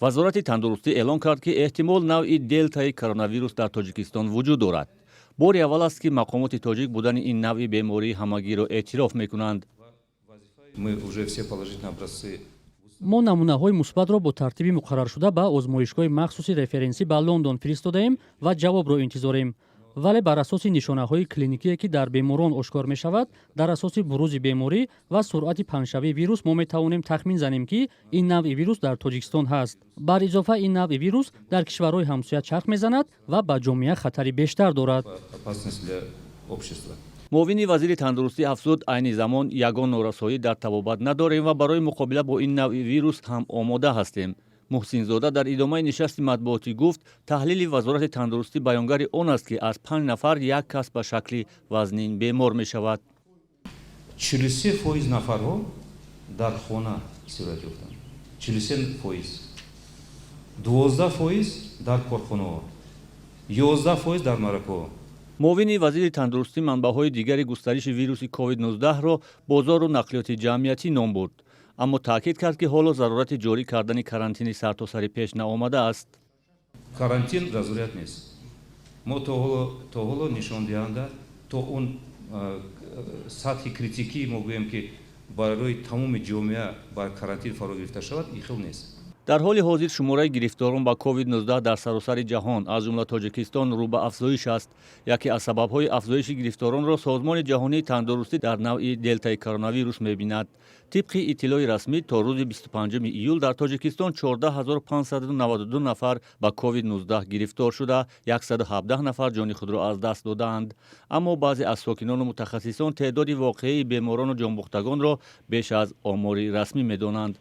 Вазорати тандурустӣ эълон кард, ки эҳтимол навъи делтаи коронавирус дар Тоҷикистон вуҷуд дорад. Бори аввал аст, ки мақомоти тоҷик будани ин навъи бемории ҳамагиро эътироф мекунанд. Мы уже все положительные образцы Мо намунаҳои мусбатро бо тартиби муқарраршуда ба озмоишгоҳи махсуси референсӣ ба Лондон фиристодаем ва ҷавобро интизорем. Вале бар асоси нишонаҳои клиникие, ки дар беморон ошкор мешавад, дар асоси бурузи беморӣ ва суръати паҳншавии вирус мо метавонем тахмин занем, ки ин навъи вирус дар Тоҷикистон ҳаст. Бар изофа, ин навъи вирус дар кишварҳои ҳамсоя чарх мезанад ва ба ҷомеа хатари бештар дорад. Опасность для общества. Муовини вазири тандурустӣ афзуд, айни замон ягон норасоӣ дар табобат надорем ва барои муқобила бо ин навъи вирус ҳам омода ҳастем. Муҳсинзода дар идомаи нишасти матбуотӣ гуфт, таҳлили Вазорати тандурустӣ баёнгари он аст, ки аз панҷ нафар як кас ба шакли вазнин бемор мешавад. 43% нафарҳо дар хона сироят ёфтанд, 43%, 12% дар корхонаҳо, 11% дар маъракаҳо. Муовини вазири тандурустӣ манбаъҳои дигари густариши вируси COVID-19-ро бозору нақлиёти ҷамъиятӣ ном бурд, аммо таъкид кард, ки ҳоло зарурати ҷорӣ кардани карантини сартосарӣ пеш наомадааст. Карантин зарурат нест. Мо то ҳоло нишондиҳанда то он сатҳи критикӣ, мо гӯем, ки барои тамоми ҷомеа ба карантин фаро гирифта шавад, ин хел нест. Дар ҳоли ҳозир шумораи гирифторон ба COVID-19 дар саросари ҷаҳон, аз ҷумла Тоҷикистон, рӯ ба афзоиш аст. Яке аз сабабҳои афзоиши гирифторонро Созмони ҷаҳонии тандурустӣ дар навъи делтаи коронавирус мебинад. Тибқи иттилои расмӣ, то рӯзи 25 июл дар Тоҷикистон 14 592 нафар ба COVID-19 гирифтор шуда, 117 нафар ҷони худро аз даст додаанд. Аммо баъзе аз сокинону мутахассисон теъдоди воқеии беморону ҷонбохтагонро беш аз омори расмӣ медонанд.